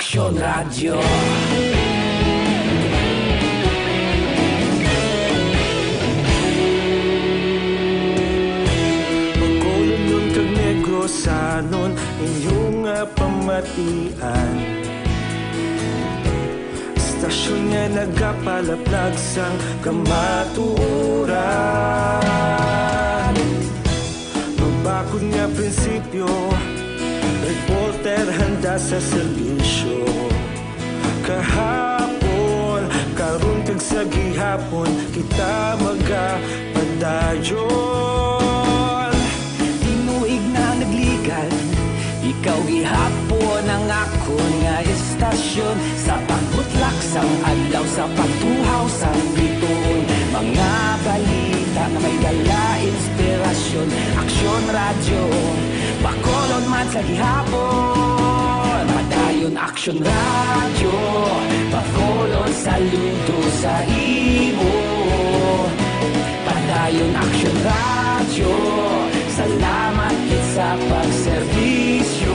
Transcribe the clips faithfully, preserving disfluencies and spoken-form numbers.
Aksyon Radyo. Bacolodnon kag Negrosanon, inyo nga pamatian. Estasyon nga nagapalaplag sang kamatuoran. Mabakod nga prinsipyo, reporter handa sa serbisyo. Kahapon, karon kag sa gihapon, kita magapadayon. Tinuig na nagligan, ikaw gihapon ang akon nga estasyon. Sa pagbutlak sang adlaw, sa pagtuhaw sang bituon, mga balita nga may dala inspirasyon. Aksyon Radyo, Bacolod man sa gihapon. Padayon Aksyon Radyo, Bacolod, saludo sa imo. Padayon Aksyon Radyo, salamat gid sa pagserbisyo.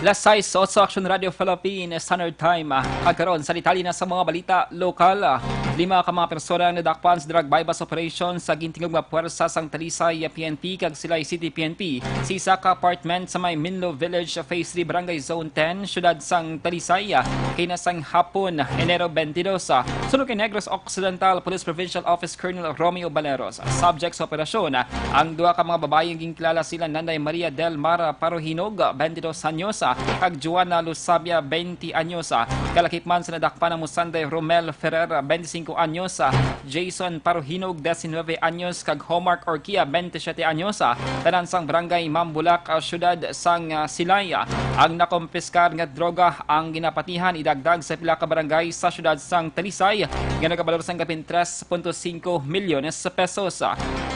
Las sais otso, Aksyon Radyo Philippine Standard Time. Kag karon, sa detalye na sa mga balita lokal. Lima ka mga persona ang nadakpan sa drug buy-bust operation sa gintingog nga puwersa sang Talisay P N P kag Silay City P N P sa isa ka apartment sa may Minlo Village, Phase three, Barangay Zone ten, siyudad sang Talisay, kaina sang hapon, Enero twenty-two. Suno kay Negros Occidental Police Provincial Office Colonel Romeo Baleros, subject sa operasyon ang duha ka mga babayi nga ginkilala sila Nanay Maria Del Mar Paruhinog, twenty-dos anyos, kag Joanna Lusabia, twenty anyos. Kalakip man sa nadakpan ang Musanday Romel Ferrer, twenty-cinco anyos, Jason Paruhinog, diecinueve anyos, kag Homark Orquia, twenty-siete anyos, tanan sang barangay Mambulak, ah, siyudad sang, ah, Silay. Ang nakumpiskar nga droga ang ginapatihan idagdag sa pila ka barangay sa siyudad sang Talisay nga nagabalor sang kapin tres punto singko milyones sa pesos.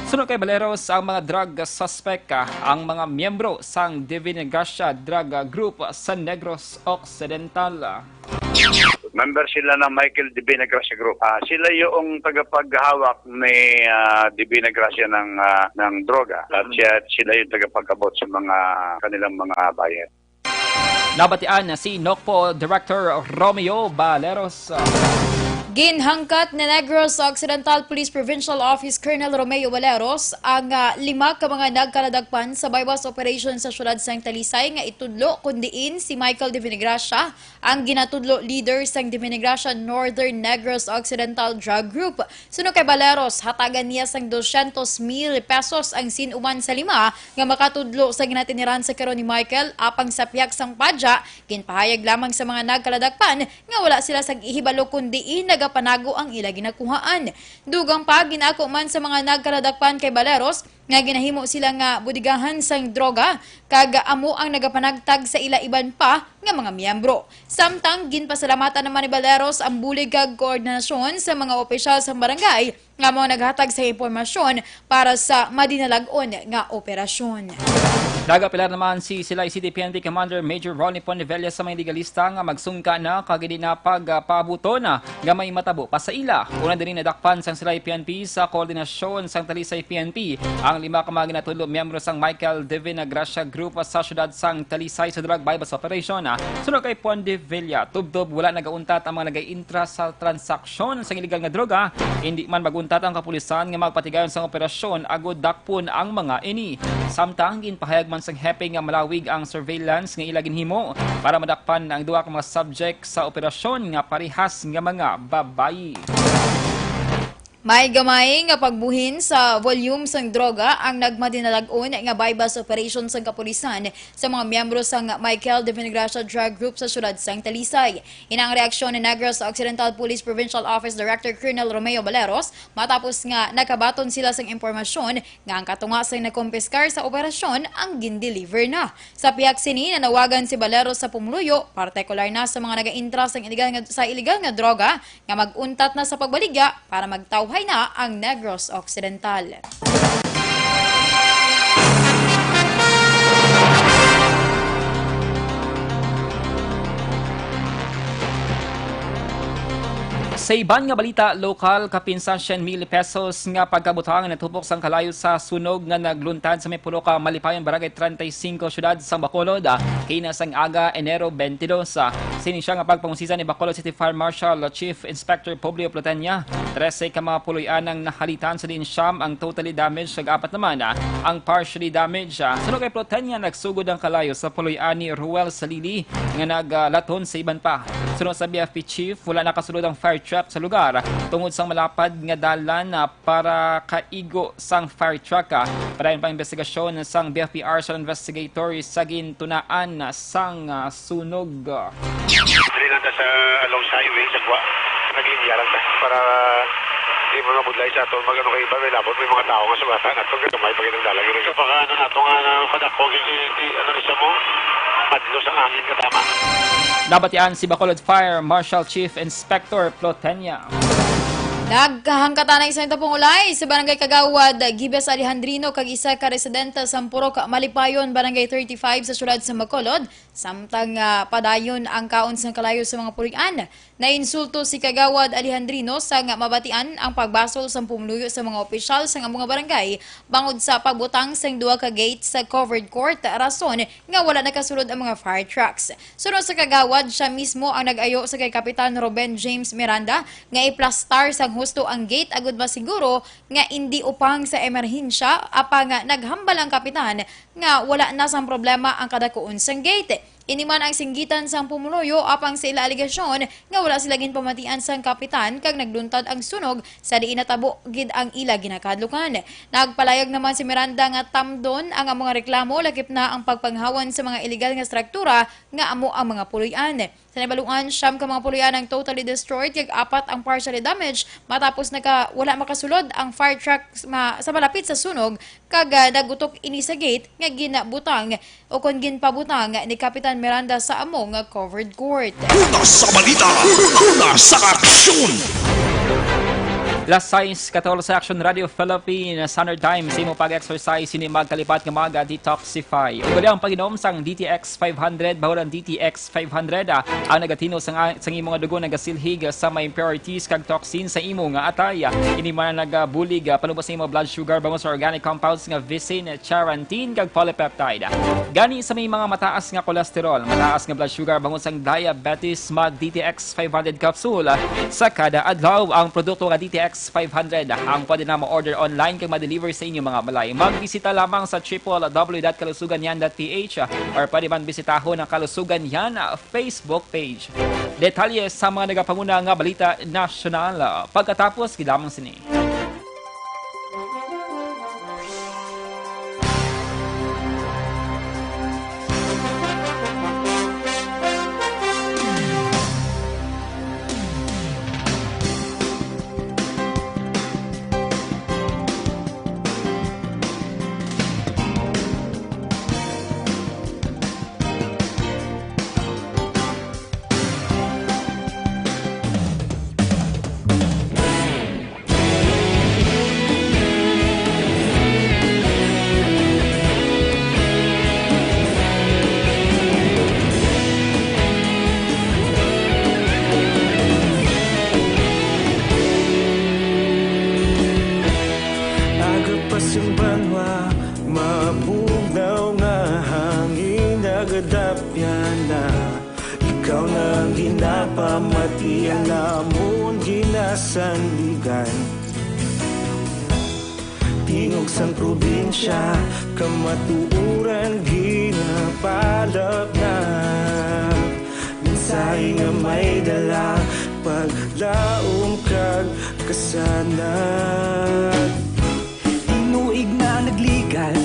Suno kay Baleros, ang mga drug suspect, ah, ang mga miyembro sang Divina Gracia Drug Group sa Negros Occidental. Member sila ng Michael Divina Gracia Group. Ah, sila yung tagapaghawak ni, ah, Divina Gracia ng, ah, ng droga. At Mhm. siya, sila yung tagapag-abot sa mga kanilang mga buyer. Nabatian si Nocpo Director Romeo Baleros. Ginhangkat ni Negros Occidental Police Provincial Office Colonel Romeo Baleros ang, ah, lima ka mga nagkaladakpan sa buy-bust operation sa siyudad sang Talisay nga itudlo kun diin si Michael Divinagracia ang ginatudlo leader sang Divinagracia Northern Negros Occidental Drug Group. Suno kay Baleros, hatagan niya sang dosyentos mil pesos ang sin-o man sa lima nga makatudlo sa ginatiniran sa karon ni Michael, apang sa pihak sang padya, ginpahayag lamang sa mga nagkaladakpan nga wala sila sang ihibalo kun diin nagapanago ang ila ginakuhaan. Dugang pa, gin-ako man sa mga nagkaladakpan kay Baleros nga ginahimo sila nga budigahan sang droga kag amo ang nagapanagtag sa ila iban pa nga mga miyembro. Samtang ginpasalamatan naman ni Baleros ang bulig kag koordinasyon sa mga opisyal sa barangay nga amo ang naghatag sa impormasyon para sa madinalag-on nga operasyon. Nagapilar naman si Silay City P N P Commander Major Ronnie Ponevilla sa mga legalista nga magsungka na kag hindi na pagpaabuton nga may matabo pa sa ila. Una diri, nadakpan sang Silay P N P sa koordinasyon sang Talisay P N P ang lima ka mga ginatudlo miyembro sang Michael Divina Gracia Group sa siyudad sang Talisay sa drug buy-bust operation. Suno kay Ponevilla, tubtob wala nagauntat ang mga nagaintra sa transaksyon sang iligal nga droga, hindi man maguntat ang kapulisan nga magpatigayon sang operasyon agud dakpon ang mga ini. Samtang ginpahayag man sang hepe nga malawig ang surveillance nga ila ginhimo para madakpan ang duha ka mga subject sa operasyon nga parehas nga mga babayi. May gamay nga pagbuhin sa volume sang droga ang nagmadinalag-on nga buy-bust operation sang kapulisan sa mga miyembro sang Michael Divinagracia Drug Group sa siyudad sang Talisay. Ina ang reaksyon ni Negros Occidental Police Provincial Office Director Colonel Romeo Baleros matapos nga nakabaton sila sang impormasyon nga ang katunga sang nakumpiskar sa operasyon ang gindeliver na. Sa pihak sini, nanawagan si Baleros sa pumuluyo, partikular na sa mga nagaintra sang iligal nga, sa iligal nga droga, nga mag-untat na sa pagbaligya para magtawhay na ang Negros Occidental. Sa iban nga balita lokal, kapin sa siyam mil pesos nga pagkabutang natupok sang kalayo sa sunog nga nagluntad sa may pulo ka Malipayon, Barangay treinta y cinco, Siyudad sang Bacolod, ah, kaina sang aga, Enero twenty-two. Ah, sini sia nga pagpangusisa ni Bacolod City Fire Marshal Chief Inspector Publio Plotenia. Trese ka mga puloy-an ang nahalitan, sa diin siyam ang totally damaged, kag apat naman, ah, ang partially damaged. Ah, suno kay Plotenia, nagsugod ang kalayo sa puloy-an ni Ruel Salili nga naglaton sa iban pa. Suno sa B F P chief, wala nakasulod ang fire truck sa lugar tungod sang malapad nga dalan, ah, para kaigo sang fire truck, ah. Padayon pa ang investigasyon sang B F P Arson investigators sa gintunaan sang, ah, sunog. Dili lang ta sa along sa highway, sa kuwa. Naglinya lang ta para di mo mabudlay sa aton. Mag-ano kay iba, may labot, may mga tao nga sugatan. Ato, gamay pa gid ang dalan. Yun, baka ano na, ato nga, ano, kadako, gid, gid, gid, ano, isa mo, madlo sa angin katama. Nabatian si Bacolod Fire Marshal Chief Inspector Plotenia. Nagkahangkatan ang isang tapong ulay sa Barangay Kagawad, Gibbes Alejandrino, kag isa ka residente sa Purok Malipayon, Barangay thirty-five sa siyudad sa Bacolod, samtang, ah, padayon ang kaon sang kalayo sa mga puloy-an. Nainsulto si Kagawad Alejandrino sang mabatian ang pagbasol sang pumuluyo sa mga opisyal sang amo nga barangay bangod sa pagbutang sang duha ka gate sa covered court, rason nga wala nakasulod ang mga fire trucks. Suno sa kagawad, sia mismo ang nag-ayo sa kay Kapitan Ruben James Miranda nga iplastar sang husto ang gate agud masiguro nga indi upang sa emerhensya, apang naghambal ang kapitan nga wala na sang problema ang kadakuon sang gate. Ini man ang singgitan sang pumuluyo apang sa ila alegasyon nga wala sila ginpamatian sang kapitan kag nagluntad ang sunog sa diin natabo gid ang ila ginakahadlukan. Nagpalayag naman si Miranda nga tamdon ang among reklamo, lakip na ang pagpanghawan sa mga iligal nga struktura nga amo ang mga puloy-an. Sa nabaluan, siyam ka mga puloy-an ang totally destroyed kag apat ang partially damaged matapos naka, wala makasulod ang fire truck ma-, sa malapit sa sunog kag, ah, nagutok ini sa gate nga ginabutang o kon ginpabutang ni Kapitan Miranda sa amo nga covered court. Una sa balita, una sa aksyon. Las sais katorse, Action Radio Philippines Standard Time, sa imo pag-exercise, sini magkalipat nga maga, detoxify. Ug gali ang pag-inom sang D T X five hundred, bahul ang D T X five hundred, ah, ang nagatinos sang, sang imo nga dugo nagasilhig sa may impurities kag toxin sa imo nga atay. Ini man ang nagabulig, ah, palubos sa imo blood sugar, bangon sa organic compounds nga visin, charantin, kag polypeptide. Gani sa may mga mataas nga cholesterol, mataas nga blood sugar, bangon sang diabetes, mag D T X five hundred capsule sa kada adlaw. Ang produkto nga D T X five hundred ang pwede na ma-order online kag ma-deliver sa inyo mga balay. Magbisita lamang sa triple W dot kalusugan yan dot P H or pwede man bisitahon ang Kalusugan Yan Facebook page. Detalye sa mga nagapanguna nga balita nasyonal pagkatapos gid lamang sini. Aga pa sing banwa, mabugnaw nga hangin, nagadapyan na. Ikaw na ang ginapamati, ang amon ginasandigan. Tingog sang probinsya, kamatuoran ginapalapnap. Mensahe nga may dala, paglaom kag kasanag. Tinuig na nagligan,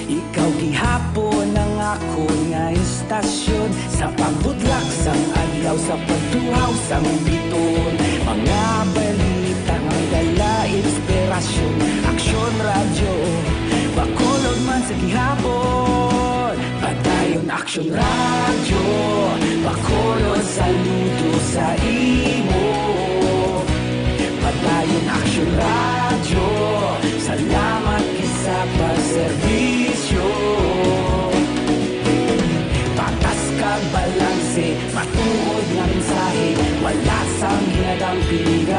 ikaw gihapon ang akon nga istasyon. Sa pagbudlak sang adlaw, sa pagtuhaw sang biton, mga balita nga dala inspirasyon. Aksyon Radyo, Bacolod man sa gihapon. Padayon Aksyon Radyo, Bacolod, saludo sa imo. Padayon Aksyon Radyo, salamat gid sa pagserbisyo. Patas kag balanse, matuod nga mensahe, wala sang ginadampingan.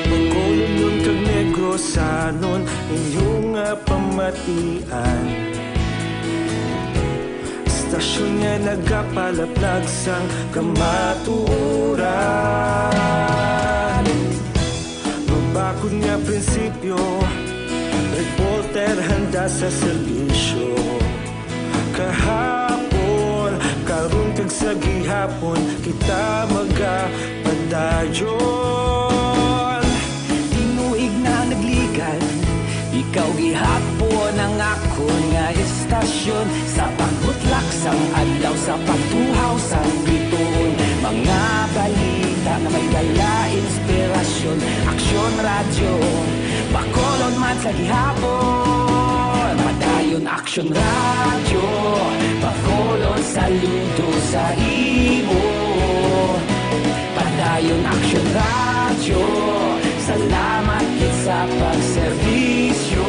Bacolodon kag Negrosanon, inyo nga pamatian. Istasyon nga nagapalaplag sang kamatuoran. Mabakod nga prinsipyo, reporter handa sa serbisyo. Kahapon, karon kag sa gihapon, kita magapadayon. Tinuig na nagligan, ikaw gihapon ang akon nga istasyon. Sa pagbutlak sang adlaw, sa pagtuhaw sang bituon, mga balita nga may dala inspirasyon. Aksyon Radyo, Bacolod man sa gihapon. Padayon Aksyon Radyo, Bacolod, saludo sa imo. Padayon Aksyon Radyo, salamat gid sa pagserbisyo.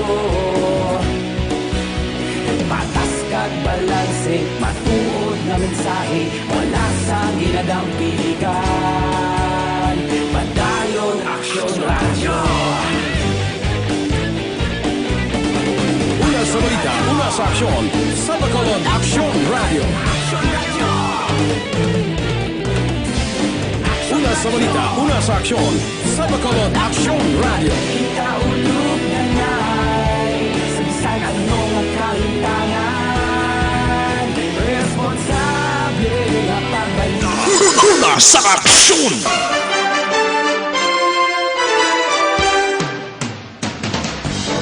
Patas kag balanse, matuod nga mensahe, wala sang ginadampiligan. Padayon Aksyon Radyo. Una sa balita, una sa aksyon, sa Bacolod Aksyon Radyo. Una sa balita, una sa aksyon, sa Bacolod Aksyon Radyo. Kita ulog na ngay, sa bisan ano nga kalimtangan, responsable nga pagbalita. Una sa aksyon.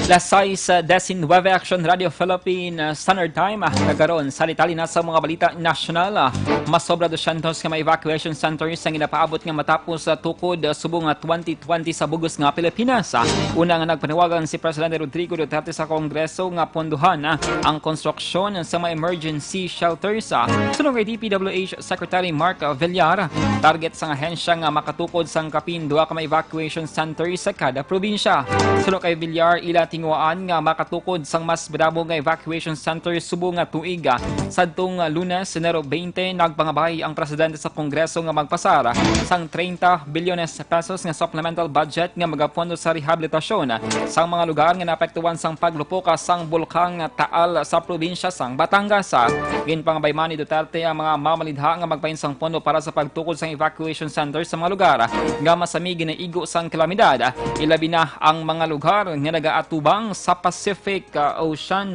Las sais, ah, diecinuebe, Action Radio Philippine, ah, Standard Time. Ah, kagkaron, salitali na sa mga balita nasyonal. Ah, mas sobra dosyentos ka mga evacuation centers ang ginapaabot nga matapos sa tukod, ah, subong nga twenty twenty sa bug-os nga Pilipinas. Ah, una nga nagpanawagan si Presidente Rodrigo Duterte sa Kongreso nga pondohan, ah, ang konstruksyon sa mga emergency shelters. Ah, suno kay D P W H Secretary Mark Villar, target sang ahensya nga makatukod sang kapin duha ka mga evacuation center sa kada probinsya. Suno kay Villar, ila tinguhaan nga makatukod sang mas madamo nga evacuation center subong nga tuig. Sadtong Lunes, Enero twenty, nagpangabay ang presidente sa Kongreso nga magpasar sang treinta bilyones pesos nga supplemental budget nga magapondo sa rehabilitasyon sang mga lugar nga naapektuhan sang paglupok sang Bulkang Taal sa probinsya sang Batangas. Ginpangabay man ni Duterte ang mga mamalidha nga magpain sang pondo para sa pagtukod sang evacuation center sa mga lugar nga masami ginaigo sang kalamidad, ilabi na ang mga lugar nga nagaatubang sa Pacific, uh, Ocean.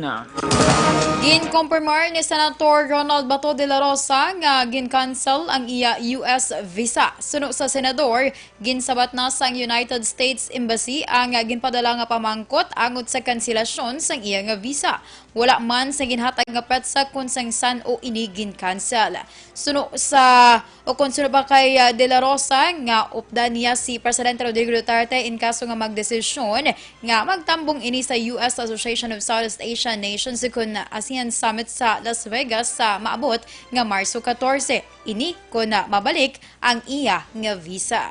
Ginkumpirmar ni Senator Ronald Bato de la Rosa nga gin-cancel ang iya U S visa. Suno sa senador, ginsabat na sang United States Embassy ang ginpadala nga pamangkot angot sa kanselasyon sang iya nga visa. Wala man sa ginhatag nga petsa kon sang san-o ini gin-cancel. Suno sa, o kon suno pa kay, ah, De La Rosa, nga updan niya si Presidente Rodrigo Duterte in kaso nga magdesisyon nga magtambong ini sa U S Association of Southeast Asian Nations kon ASEAN Summit sa Las Vegas sa maabot nga Marso catorce. Ini kon, ah, mabalik ang iya nga visa.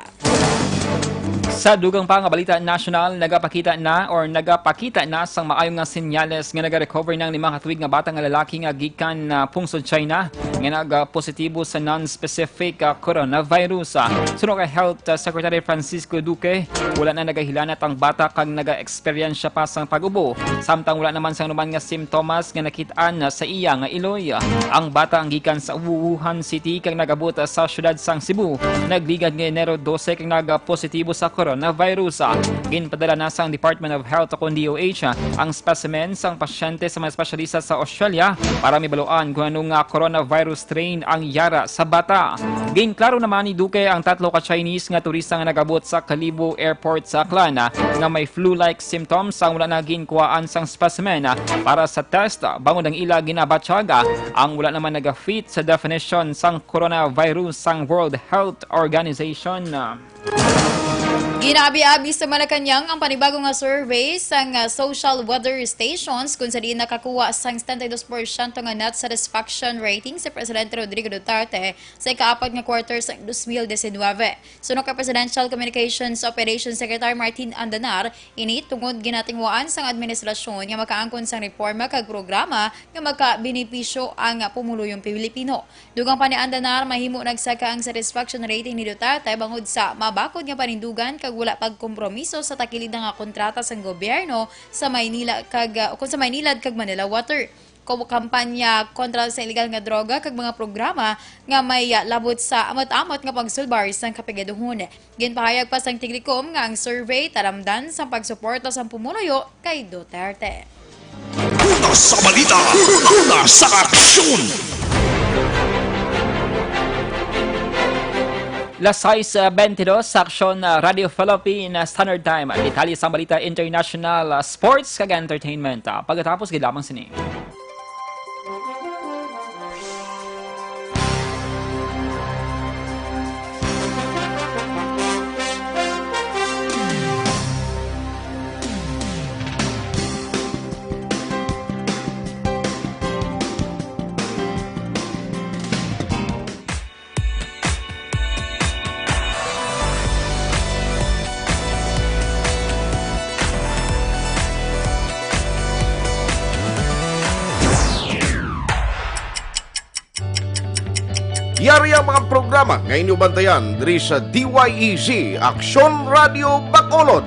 Sa dugang pa nga balita nasyonal, nagapakita na or nagapakita na sang maayo nga senyales nga nagarecover na ang lima ka tuig nga bata nga lalaki nga gikan, ah, pungsod China nga nagapositibo sa non-specific, ah, coronavirus. Ah, suno kay Health, ah, Secretary Francisco Duque, wala na nagahilanat ang bata kag naga-eksperyensya pa sang pag-ubo, samtang wala naman sang anuman nga simptomas nga nakit-an sa iya nga iloy. Ang bata ang gikan sa Wuhan City kag nag-abot sa siyudad sang Cebu. Nagligad nga Enero dose kag nagapositibo sa coronavirus. Ginpadala na sang Department of Health o kon D O H ang specimen sang pasyente sa mga espesyalista sa Australia para mabaluan kon ano nga coronavirus strain ang yara sa bata. Ginklaro naman ni Duque ang tatlo ka Chinese nga turista nga nag-abot sa Kalibo Airport sa Aklan nga may flu-like symptoms ang wala na ginkuhaan sang specimen para sa test, bangod ang ila ginabatyag ang wala naman naga-fit sa definition sang coronavirus sang World Health Organization. Ginaabi-abi sa Malacañang ang panibago nga survey sang, ah, social weather stations, kung sa diin nakakuha sang setenta y dos porsyento nga net satisfaction rating si Presidente Rodrigo Duterte sa ikaapat nga quarter sang dos mil diecinuebe. Suno kay Presidential Communications Operations Secretary Martin Andanar, ini tungod ginatinguhaan sang administrasyon nga makaangkon sang reforma kag programa nga makabenepisyo ang pumuluyong Pilipino. Dugang pa ni Andanar, mahimo nagsaka ang satisfaction rating ni Duterte bangod sa mabakod nga panindugan kag wala pagkompromiso sa takilida nga kontrata sang gobyerno sa Maynila kag, ah, kon sa Maynilad kag Manila Water, ko-, kampanya kontra sa illegal nga droga kag mga programa nga may, ah, labot sa amot-amot nga pagsulbar sang kapigaduhon. Ginpahayag pa sang Tigricom nga ang survey talamdan sang pagsuporta sang pumuluyo kay Duterte. Una sa balita, una sa aksyon. Las sais bentidós sa Aksyon, ah, Radio Philippine, ah, Standard Time. Detalye sang balita, international, ah, sports kag entertainment, ah, pagkatapos gid lamang sini. Yari ang mga programa nga inyo bantayan diri sa D Y E G, Aksyon Radio Bacolod.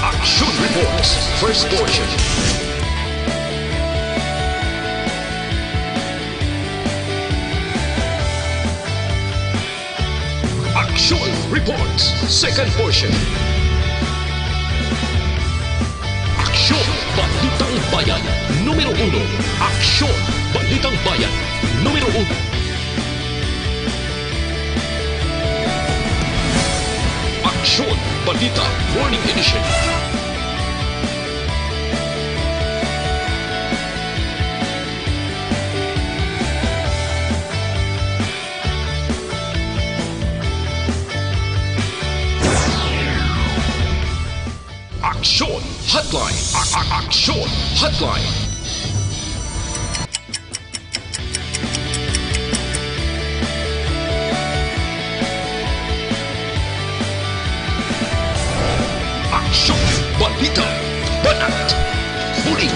Action Reports, first portion. Action Reports, second portion. Aksyon, Balitang Bayan, numero uno. Aksyon, Balitang Bayan, numero uno. Aksyon, Balita, Morning Edition. Aksyon Hotline. A-, a-, Aksyon Hotline. Aksyon, balita, banat, buli.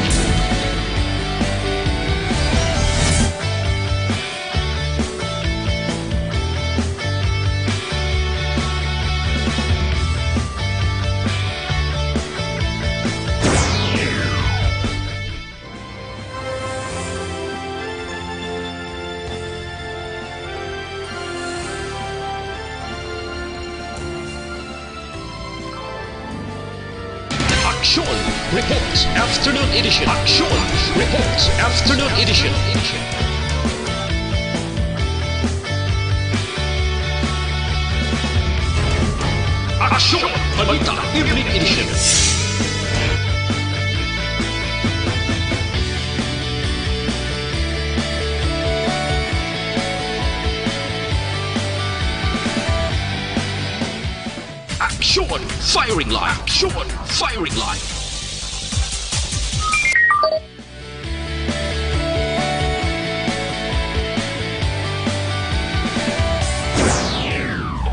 Aksyon Reports Afternoon Edition. Aksyon Reports Afternoon Edition. Aksyon Balita Evening Edition. Aksyon Firing Line. Aksyon Firing Line.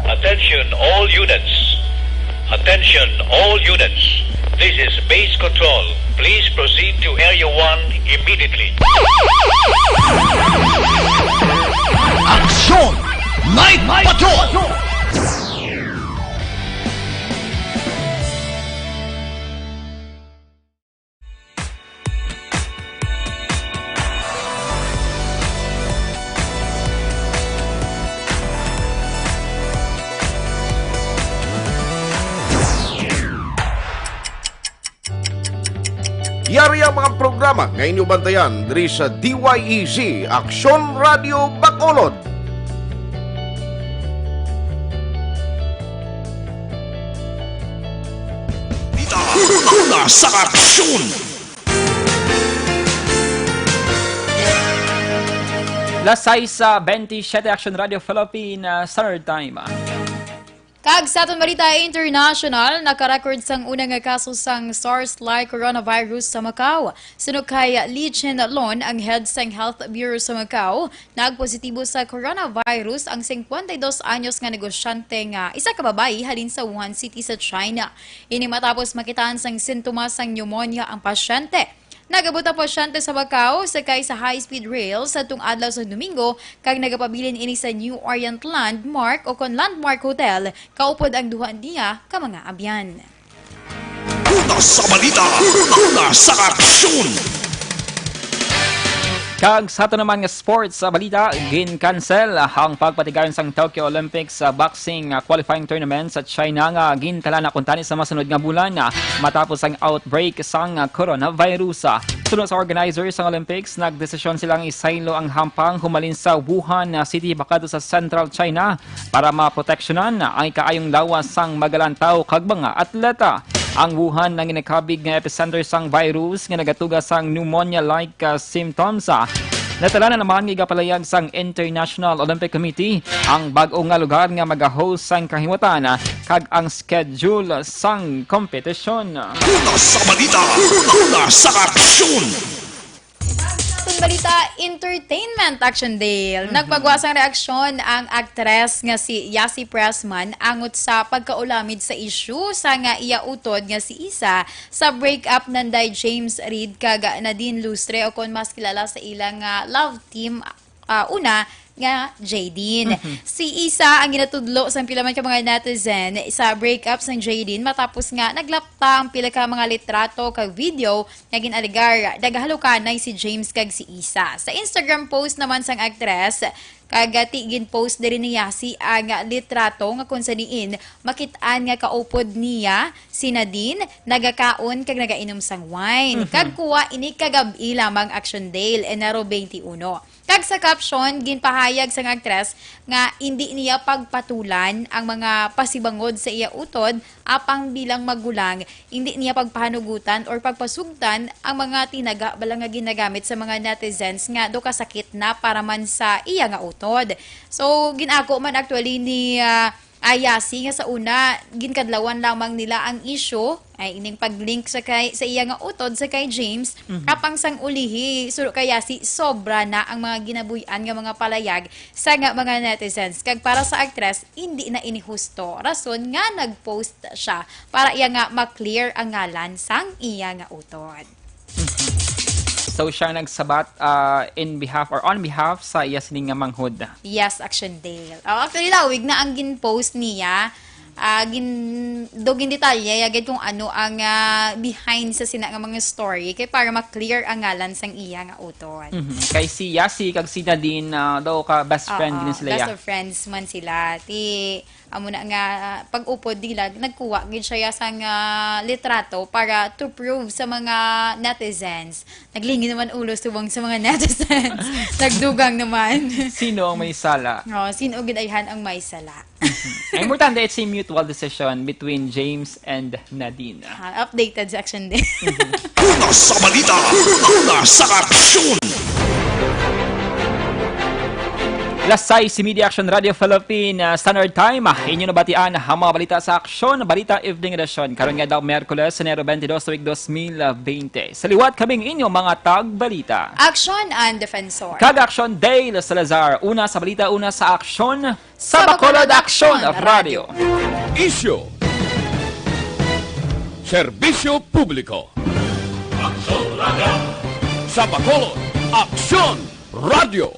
Attention all units. Attention all units. This is base control. Please proceed to Area one immediately. Aksyon! Night Patrol! Yari ang mga programa nga inyo bantayan diri sa D Y E G Aksyon Radio Bacolod. Una, una sa aksyon. Las sais, ah, bentisiete, Action Radio Philippine, ah, Standard Time. Kag sa aton balita international, nakarecord sang una nga kaso sang SARS-like coronavirus sa Macau. Suno kay Li Chenlon, ang head sang Health Bureau sa Macau, nagpositibo sa coronavirus ang singkwenta y dos anyos nga negosyante nga isa ka babayi halin sa Wuhan City sa China. Ini matapos makitaan sang sintomas sang pneumonia ang pasyente. Nag-abot ang pasyente sa Macau sakay sa high-speed rail sadtong adlaw sa Domingo, kag nagapabilin ini sa New Orient Landmark, o kon Landmark Hotel, kaupod ang duha niya ka mga abyan. Una sa balita, una sa aksyon. Kag sa ato naman nga sports sa balita, gin-cancel ang pagpatigayon sang Tokyo Olympics, ah, boxing, ah, qualifying tournament sa China nga ginkalana kuntani sa masunod nga bulan, ah, matapos ang outbreak sang, ah, coronavirus. Ah, suno sa organizers sang Olympics, nagdesisyon silang isaylo ang hampang humalin sa Wuhan, ah, City pakadto sa Central China para maproteksyonan ang ikaayong lawas sang magalantaw kag mga atleta. Ang Wuhan ang ginakabig nga epicenter sang virus nga nagatuga sang pneumonia-like, ah, symptoms, ah. Natalanan naman nga igapalayag sang International Olympic Committee ang bag-o nga lugar nga magahost sang kahimutan, ah, kag ang schedule sang kompetisyon. Una sa balita, una sa aksyon. Itong balita, entertainment, Action Dale. Mhm. Nagpagwa sang reaksyon ang aktres nga si Yasi Pressman angot sa pagkaulamid sa isyu sa nga iya utod nga si Isa sa break-up nanday James Reid kag Nadine Lustre, o kon mas kilala sa ila nga love team, ah, una nga Jadine. Mhm. Si Isa ang ginatudlo sang pila man ka mga netizen sa break-up sang Jadine matapos nga naglapta ang pila ka mga litrato kag video nga gin-alegar nagahalukanay si James kag si Isa. Sa Instagram post naman sang aktres, kag ti gin-post diri ni Yasi ang litrato nga kung sa diin makit-an nga kaupod niya si Nadine nagakaon kag nagainom sang wine. Mhm. Kag kuha ini kagab-i lamang, Action Dale, Enero twenty-one. Kag sa caption, ginpahayag sang aktres nga indi niya pagpatulan ang mga pasibangod sa iya utod, apang bilang magulang, indi niya pagpahanugutan or pagpasugtan ang mga tinaga bala nga ginagamit sa mga netizens nga daw kasakit na para man sa iya nga utod. So, gin-ako man actually ni, ah, Ayasi nga sa una, ginkadlawan lamang nila ang issue, ay ining pag-link sa kay, sa iya nga utod sa kay James, Mhm. apang sang ulihi, suno kay Yasi, sobra na ang mga ginabuy-an nga mga palayag sa nga mga netizens. Kag para sa aktres, hindi na ini husto. Rason nga nag-post siya para iya nga ma-clear ang ngalan sang iya nga utod. So, siya nagsabat, ah, in behalf or on behalf sa iya sini nga manghod. Yes, Action Dale. Oh, actually, lawig na ang gin-post niya. Ah, gin-, do gin-detalye, yagid kung ano ang, ah, behind sa sina nga mga story. Kay para ma-clear ang ngalan sang iya nga utod. Mhm. Kay si Yasi kag si Nadine, ah, daw ka best friend Oo, din sila, best ya. Of friends man sila. Ti, amo na nga, ah, pag-upod nila, nagkuha gid siya sang, ah, litrato para to prove sa mga netizens. Naglingi naman ulo subong sa mga netizens. Nagdugang naman. Sino ang may sala? Oh, sino gid ayhan ang may sala? Mhm. Ang importante, it's a mutual decision between James and Nadine. Ah, updated sa action din. Una sa balita, una sa aksyon. Las sais y media, Action Radio Philippine, ah, Standard Time. Ah, inyo nabatian ang mga balita sa Aksyon, Balita Evening Edition. Karon nga daw, Miyerkules, Enero twenty-two, tuig dos mil bente. Sa liwat, kaming inyo mga tagbalita. Aksyon and Defensor. Kag Aksyon Dale Salazar. Una sa balita, una sa aksyon. Sa Bacolod Aksyon Radio. Isyu. Serbisyo publiko. Aksyon Radio. Sa Bacolod, Aksyon Radio.